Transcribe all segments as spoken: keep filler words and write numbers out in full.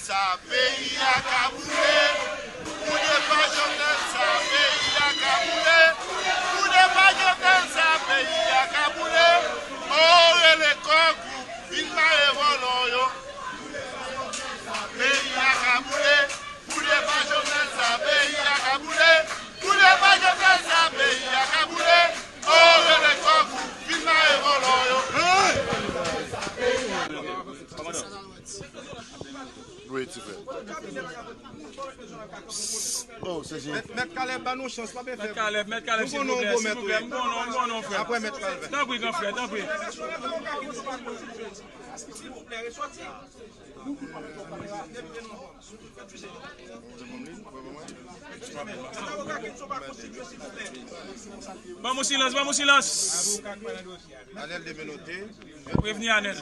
Sa peyi a ka boule, pou depa Jovenel sa peyi a ka boule, pou depa Jovenel sa peyi a ka boule. O rele kòk ou, vin mare vòlò yo. Sa peyi a ka boule, pou depa Jovenel sa peyi a ka boule, pou depa Jovenel sa peyi a ka boule. O rele kòk ou, vin mare vòlò yo. Wi, ti frè. Oh, se Mèt, Mèt Kalèb, ba nou chans, pa byen fè. Mèt Kalèb, Mèt Kalèb, silvouplè, silvouplè, m konnen, m konnen, frè. Apre Mèt Kalèb. Tanpri, gran frè, tanpri. Ban m yon silans, ban m yon silans. Anèl de menote. Prevni Anèl.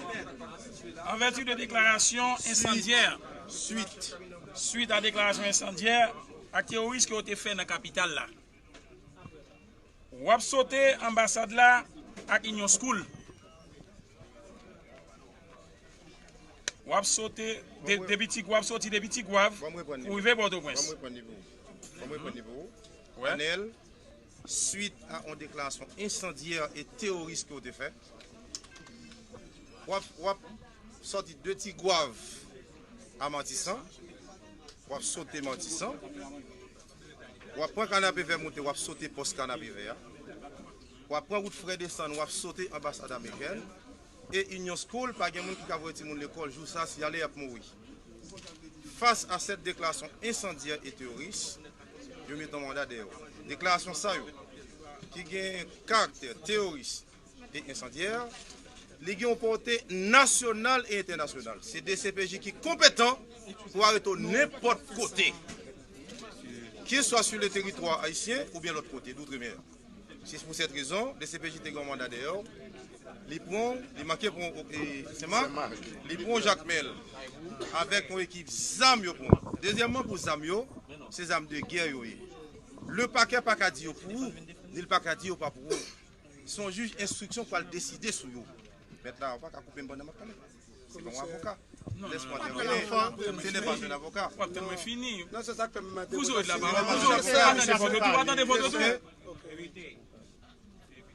En vertu de déclaration incendiaire. Suite. Suite à déclaration incendiaire ak teworis ke w te fè nan kapital la. W ap sote anbasad la ak Union School. W ap sote de, depi Ti, w ap soti depi Ti Gwav pou rive Pòtoprens. Ban m reprann nivo. Ban m reprann nivo. Wè. Anèl, suite à une déclaration incendiaire et terroriste ke w te fè, w ap, w ap sòti de Ti Gwav a Matisan, w ap sote Matisan, w ap pran Kanapevè monte, w ap sote pòs Kanapevè a, w ap pran wout Frè desann, w ap sote anbasad amerikèn, e Union School, pa gen moun ki ka voye timoun lekòl jou sa, si y ale, y ap mouri. Face à cette déclaration incendiaire et terroriste, yo mete yon manda dèyè w. Deklarasyon sa yo, ki gen karaktè teworis e ensandyè, li gen yon pòte nasyonal e entènasyonal. Se D C P J ki konpetan pou arete w nenpòt kote, qu'il soit sur le territoire haïtien oubyen lòt kote, d'outre-mer. Se pou sèt rezon, D C P J te gen yon manda dèyè w. Li pran, li manke pran, e, Senmak, li pran Jakmèl avèk yon ekip zam yo pran. Dezyèmman, pou zam yo, se zam de gè yo ye. Le pakè pa ka di yo pou ou, ni l pa ka di yo pa pou ou. Se yon jij enstriksyon k pral deside sou yo. Mèt la, ou pa ka koupe m pandan m ap pale. Se pa yon avoka. Lès mwen tèmine. Ce n'est pas un avocat. W ap tann mwen fini. Non, se sa k fè m mande. Vous aurez de la parole. Vous aurez, vous aurez, attendez votre tour.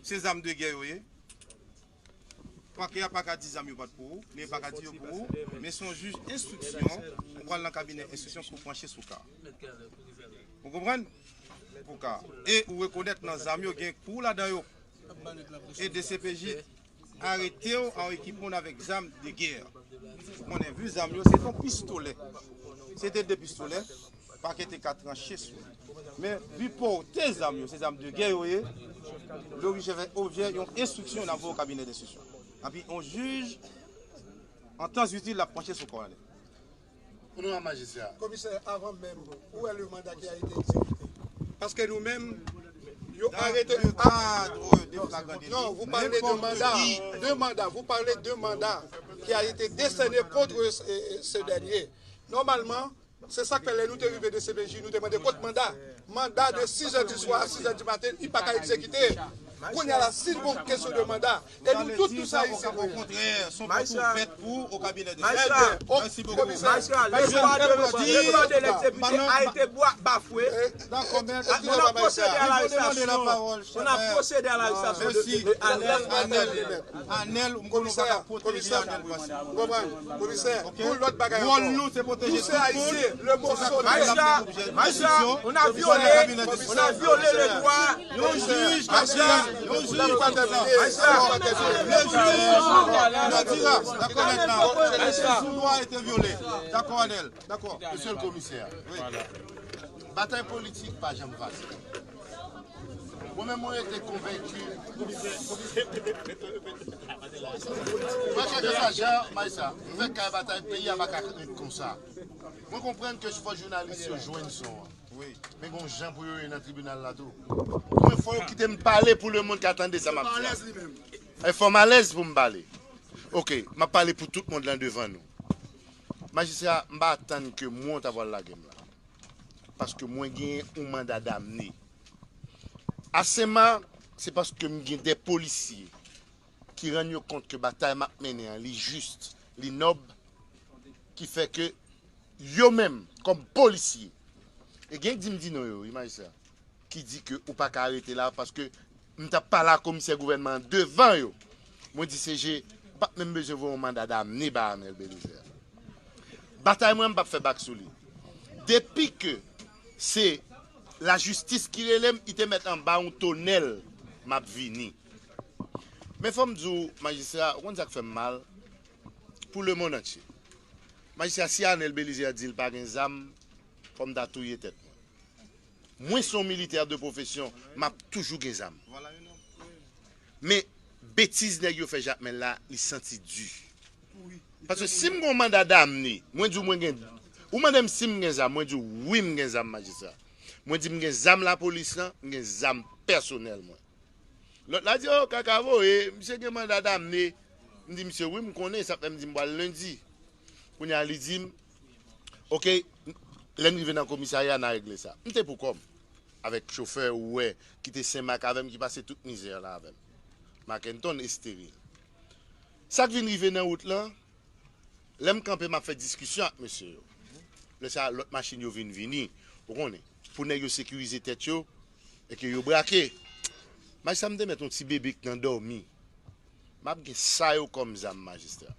Se zam de gè yo ye. Pakè a pa ka di zam yo pa t pou ou, men pa ka di yo pou ou, men se yon jij enstriksyon, ou pral nan kabinè enstriksyon pou w panche sou ka. Ou konprann? Pou ka. E ou rekonèt nan zam yo gen pou ou ladan yo. E D C P J arete w an ekip moun avèk zam de gè. Ou konnen, vi zam yo, se t yon pistolè. Se te de pistolè, pakè te ka tranche sou li. Men, vi pòte zam yo, se zam de gè yo ye, yo oblije fè objè yon enstriksyon, n a voye w kabinè denstriksyon. Epi, yon jij, an tan itil, l ap panche sou kò a nèg. Pou nou an majistra. Komisè, avan menm, ou wè le mandat ki a été exécuté. Paske nou menm, yo arete. Non, vous parlez de mandat, de mandat, vous parlez de mandat qui a été décerné contre ce, ce dernier. Normalman, se sa k fè lè nou te rive D C P J, nou te mande kot manda. Manda de sis è di swa a sis è di maten, li pa ka egzekite. Kounye a la, si l gon kesyon de manda, e nou tout, tout sa isi. Majistra, Majistra, le droit de, le droit de l'exécutif a été bafoué. On a procédé à l'arrestation. On a procédé à l'arrestation de, de, de Anèl. Anèl, ou m konnen w pa ka pwoteje Anèl Francis. Komisè, komisè, pou lòt bagay ankò. Wòl nou se pwoteje tout moun. Majistra, Majistra, on a violé, on a violé le droit. Yon jij ki di, yon jij ki di sa. Majistra, le juge me dira, dakò, maintenant, si le droit a été violé. Dakò, Anèl, dakò. Mesye le komisè, batay politik pa janm fasil. Mwen menm, mwen rete konvenki. Mwen, kèlkeswa jan, Majistra, nou fè kay batay, peyi a pa ka ret konsa. Mwen konprann ke fò jounalis yo jwenn son an. Men gon jan pou yo ye nan tribinal la tou. Mwen, fò yo kite m pale pou lemonn ka tande sa m ap di a. E fò m alèz pou m pale. Oke, m ap pale pou tout mond lan devan nou. Majistra, m pa atann ke mwen w ta pral lage m la. Paske mwen gen yon manda damne. A Senmak, se paske m gen de polisye ki rann yo kont ke batay m ap mennen an, li jis, li nòb, ki fè ke yo menm, kòm polisye, e gen k di m di non yo, wi, majistra, ki di ke ou pa ka rete la paske m t ap pale ak komisè gouvènman an devan yo. Mwen di C G, ou p ap menm bezwen voye yon manda damne ba Arnel Belizaire. Batay mwen, m p ap fè bak sou li. Depi ke se lajistis ki rele m, li te mèt anba yon tonèl, m ap vini. Men fò m di w, majistra, ou konn sa k fè m mal? Pou lemonn antye. Majistra, si Arnel Belizaire di l pa gen zam, fò m ta touye tèt mwen. Mwen se yon militè de pwofesyon, m ap toujou gen zam. Men, betiz nèg yo fè Jakmèl la, li santi di. Paske si m gen yon manda damne, mwen di w mwen gen, ou mande m si m gen zam, mwen di w wi m gen zam, majistra. Mwen di m gen zam lapolis lan, m gen zam pèsonèl mwen. Lòt la di, o, kaka voye, misye gen manda damne. M di misye, wi, m konnen, sa fè m di m pral lendi. Kounye a, li di m, oke, lè n rive nan komisarya, n a regle sa. M te pou kò m, avèk chofè ou wè, ki te Senmak avè m, ki pase tout mizè la avè m. Mackenton esteril. Sa k vin rive nan wout lan, lè m kanpe, m ap fè diskisyon ak mesye yo. Lè sa a, lòt machin yo vin vini, ou konnen, pou nèg yo sekirize tèt yo, e ke yo brake. Majistra, m te mèt yon ti bebe k nan dòmi. M ap gen sa yo kòm zam, majistra.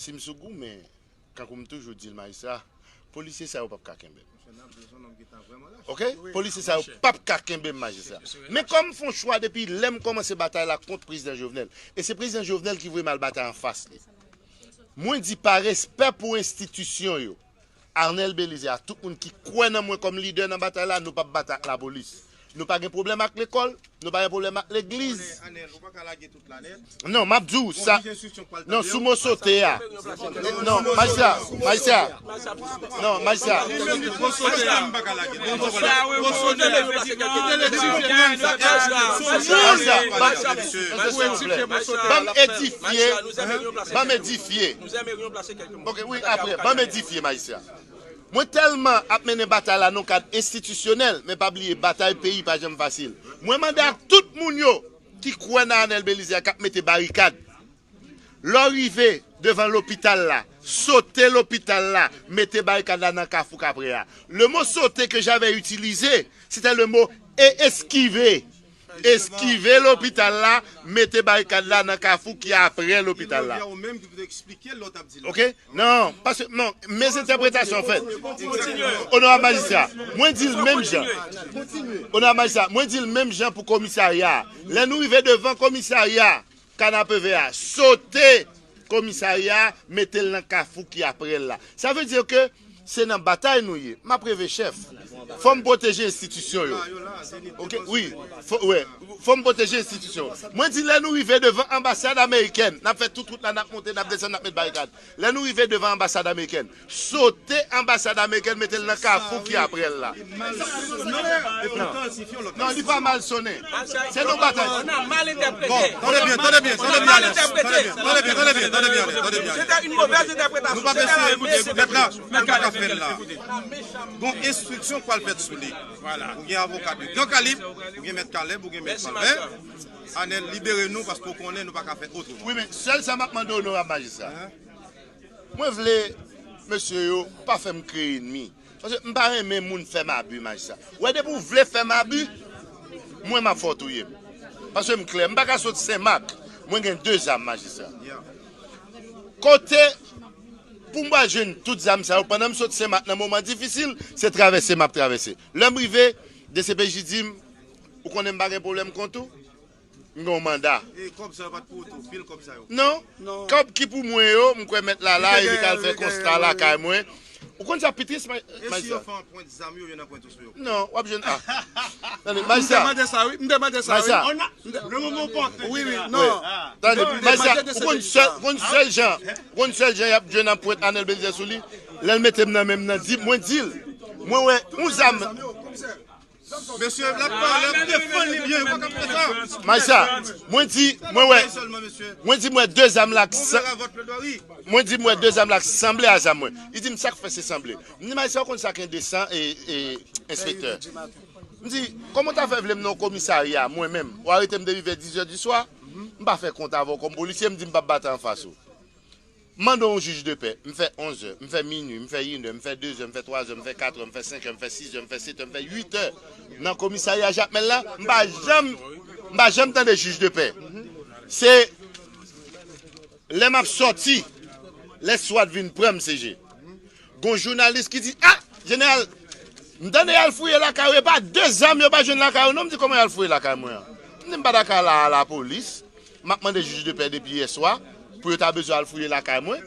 Si m sou goumen, kankou m toujou di l, majistra, polisye sa yo p ap ka kenbe m. Oke? Polisye sa yo p ap ka kenbe m, majistra. Men kòm m fè yon chwa depi lè m kòmanse batay la kont prezidan Jovenel, e se prezidan Jovenel ki voye m al batay anfas li. Mwen di pa respè pou enstitisyon yo, Arnel Belizaire, a tout moun ki kwè nan mwen kòm lidè nan batay la, nou p ap batay ak lapolis. Nou pa gen pwoblèm ak lekòl, nou pa gen pwoblèm ak legliz. Non, m ap di w sa. Non, sou mo sote a. Non, majistra, majistra. Non, majistra. Majistra, ban m, mesye, silvouplè. Ban m edifye. Ban m edifye. Ok, wi, apre. Ban m edifye, majistra. Mwen tèlman ap mennen batay la nan kad enstitisyonèl, men pa bliye batay peyi pa janm fasil. Mwen mande ak tout moun yo ki kwè nan Arnel Belizaire k ap mete barikad. Lè w rive devan lopital la, sote lopital la, mete barikad la nan kafou Kaprè a. Le mot sauter que j'avais utilisé, c'était le mot e-, esquiver. Eskive lopital la, mete barikad la nan kafou ki apre lopital la. Oke? Non, paske, non, mezentèpretasyon fèt. Onorab majistra, mwen di l menm jan. Onorab majistra, mwen di l menm jan pou komisarya a. Lè nou rive devan komisarya, Kanapevè a, sote komisarya a, mete l nan kafou ki apre l la. Sa vle di ke se nan batay nou ye. M ap reve chèf. Fò m pwoteje enstitisyon yo. Oke, wi. Fò, wè. Fò m pwoteje enstitisyon yo. Mwen di lè nou rive devan anbasad amerikèn, n ap fè tout wout la, n ap monte, n ap desann, n ap met barikad. Lè nou rive devan anbasad amerikèn, sote anbasad amerikèn, mete l nan kafou ki apre l la. Non. Non, li pa mal sonnen. Se yon batay. On a mal interprété. Bon, tande byen, tande byen, tande byen, Ernest. Tande byen, tande byen, tande byen, Ernest, tande byen. C'était une mauvaise interprétation. Nou p ap eseye, mèt la, nou pa ka fè l la. Gon enstriksyon k pral fèt sou li. Ou gen avoka de gran kalib, ou gen mèt Caleb, ou gen mèt Palvin. Anèl, libere nou paske w konnen nou pa ka fè otreman. Wi, men sèl sa m ap mande onorab majistra. Mwen vle mesye yo pa fè m kreye ènmi. Paske m pa renmen moun fè m abi, majistra. Ou wè, depi w vle fè m abi, mwen m ap fè w touye m. Paske m klè, m pa ka sot Senmak. Mwen gen de zam, majistra. Kote pou m pral jwenn tout zam sa yo, pandan m sot Senmak nan moman difisil, se travèse m ap travèse. Lè m rive, D C P J di m, ou konnen m pa gen pwoblèm kont ou? M gen yon manda. E kòb sa yo pa t pou ou tou, pil kòb sa yo? Non. Kòb ki pou mwen yo, m kwè mèt la la, e li ka al fè konsta lakay mwen. Ou konn sa pi tris, ma-, majistra? E si yo fè anprent zam yo, yo nan pwent ou sou yo? Non, w ap jwenn, a. Tande, majistra. M te mande sa, wi. M te mande sa, wi. Majistra. Wi, wi, non. Tande, majistra, ou konn sèl, konn sèl jan, ou konn sèl jan y ap jwenn anprent Anèl Belizaire sou li? Lè l mete m nan men m nan, di, mwen di l. Mwen wè, yon zam. Mesye, l ap pale, l ap defann li byen, ou pa ka fè sa. Majistra, mwen di, mwen wè, mwen di, mwen de zam la k san-, mwen di, mwen de zam la k sanble a zam mwen. Li di m, sa k fè se sanble? M di, majistra, ou konn sa k endesan, e, e, enspektè? M di, kòman w ta fè vle m nan yon komisarya, mwen menm? Ou arete m depi vè diz è di swa, m pa fè kont avè w kòm polisye, m di m p ap batay anfas ou. Mande yon jij de pè, m fè onz è, m fè minui, m fè inè, m fè dezè, m fè twazè, m fè katrè, m fè senkè, m fè sizè, m fè setè, m fè uitè nan komisarya Jakmèl la, m pa janm, m pa janm tande jij de pè. Se lè m ap sòti, lè swat vin pran m, C G. Gon jounalis ki di, ah, jeneral, m tande y al fouye lakay ou, e pa de zam yo pa jwenn lakay ou non, m di kòman y al fouye lakay mwen an. M di m pa ta ka la a lapolis, m ap mande jij de pè depi yè swa, pou yo ta bezwen al fouye lakay mwen,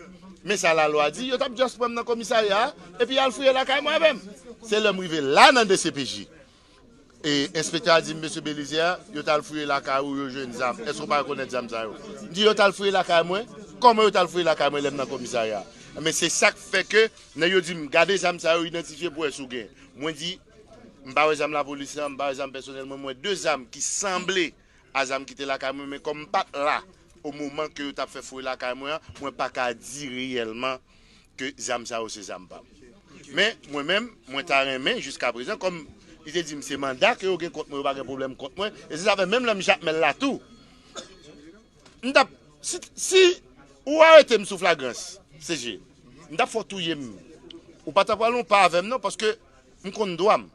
men sa lalwa di, yo t ap just pran m nan komisarya a, epi y al fouye lakay mwen avè m. Se lè m rive la nan D C P J. E enspektè a di m, mesye Belizaire, yo t al fouye lakay ou, yo jwenn zam. Èske w pa rekonèt zam sa yo? M di, yo t al fouye lakay mwen? Kòman yo t al fouye lakay mwen lè m nan komisarya? Men se sa k fè ke nèg yo di m, gade zam sa yo, idantifye pou wè si w gen. Mwen di, m pa wè zam lapolis lan, m pa wè zam pèsonèl mwen, mwen de zam ki sanble a zam ki te lakay mwen, men kòm m pa t la o moman ke yo t ap fè fouye lakay mwen an, mwen pa ka di reyèlman ke zam sa yo se zam pa m. Men, mwen menm, mwen ta renmen, jiska prezan, kòm li te di m se manda ke yo gen kont mwen, yo pa gen pwoblèm kont mwen, e se sa fè menm lè m Jakmèl la tou, m t ap, si, si ou arete m sou flagrans, C G, m t ap fè w touye m. Ou pa ta pral yon pa avè m non, paske m konn dwa m.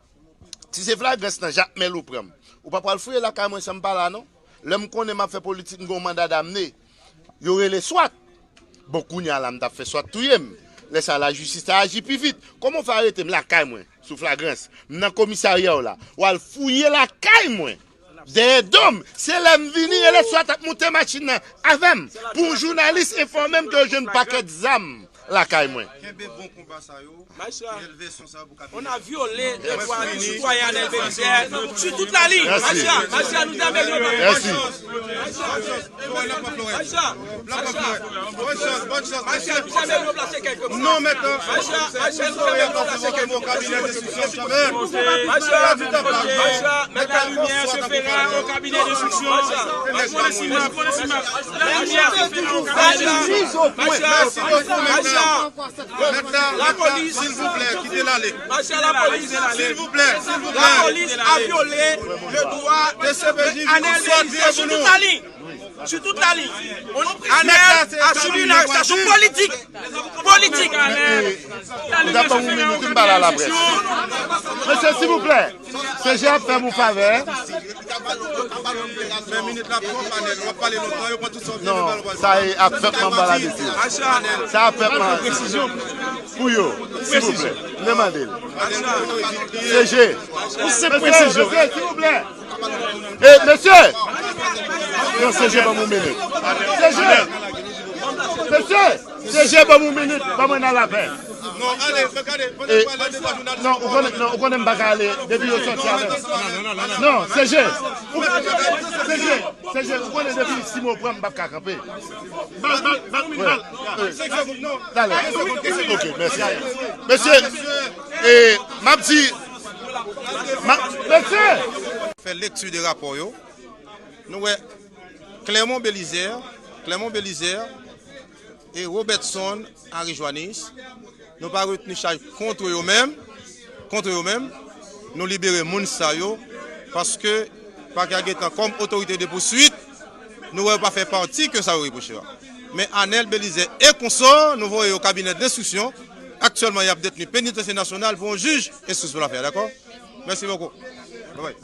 Si se flagrans nan Jakmèl ou pran m, ou pa pral fouye lakay mwen san m pa la non. Lè m konnen m ap fè politik, m gen yon manda damne. Yo rele swat. Bon, kounye a la, m t ap fè swat touye m. Lè sa a, lajistis ta aji pi vit. Kòman w fè arete m lakay mwen, sou flagrans? M nan komisarya w la. W al fouye lakay mwen. Dèyè do m. Se lè m vini, rele swat ap moute machin nan avè m. Pou yon jounalis enfòme m ke yo jwenn pakèt zam lakay mwen. Kenbe bon konba sa yo. Majistra, on a violé le droit du citoyen Anel Belizaire sur toute la ligne. Merci. Majistra, majistra, nou te amelyore. Merci. Majistra, majistra, majistra, nou te amelyore plase kèk moun. Non, mèt. Majistra, majistra, nou te amelyore plase kèk moun. Majistra, majistra, mèt la limyè se fera au cabinet d'instruction. Majistra, majistra, majistra, majistra, majistra, lapolis, silvouplè, kite l ale. Majistra, lapolis, silvouplè, silvouplè, lapolis a violé le droit de Anel Belizaire sur toute la ligne. Sur toute la ligne. Anel a subi une arrestation politique. Politique. Ou ta ban m yon minit, m pale a laprès. Mesye, silvouplè, C G ap fè m yon favè. Men minit la twòp, Anel. W ap pale lontan, yo pran tout sa w vle. Non, sa e ak pèp m ap pale avèk yo. Sa a pèp m. Pou yo, silvouplè. M te mande l. C G. Yon senp presiyon. Mesye, silvouplè. E, mesye! Non, C G, ban m yon minit. C G! Mesye! C G, ban m yon minit. Ban mwen nan lapè. E, non, ou konnen, non, ou konnen m pa ka ale depi yo sòti avè m. Non, C G. Ou, C G, C G, ou konnen depi Simo pran m, m p ap ka kanpe. Bal, bal, bal, bal. Talè. Ok, mèsi. Mesye, e, m ap di, m ap, mesye! Fè lekti de rapò yo. Nou wè Clermont Belizaire, Clermont Belizaire e Robertson Henri Joannis, nou pa retni chaj kont yo menm, kont yo menm, nou libere moun sa yo, paske pakè a gentan kòm otorite de pouswit, nou wè yo pa fè pati ke sa yo repwoche a. Men Anel Belizaire e konsò, nou voye yo kabinè denstriksyon, aktyèlman y ap detni penitansye nasyonal pou yon jij enstwi sou lafè a, dakò? Mèsi bokou. Bye bye.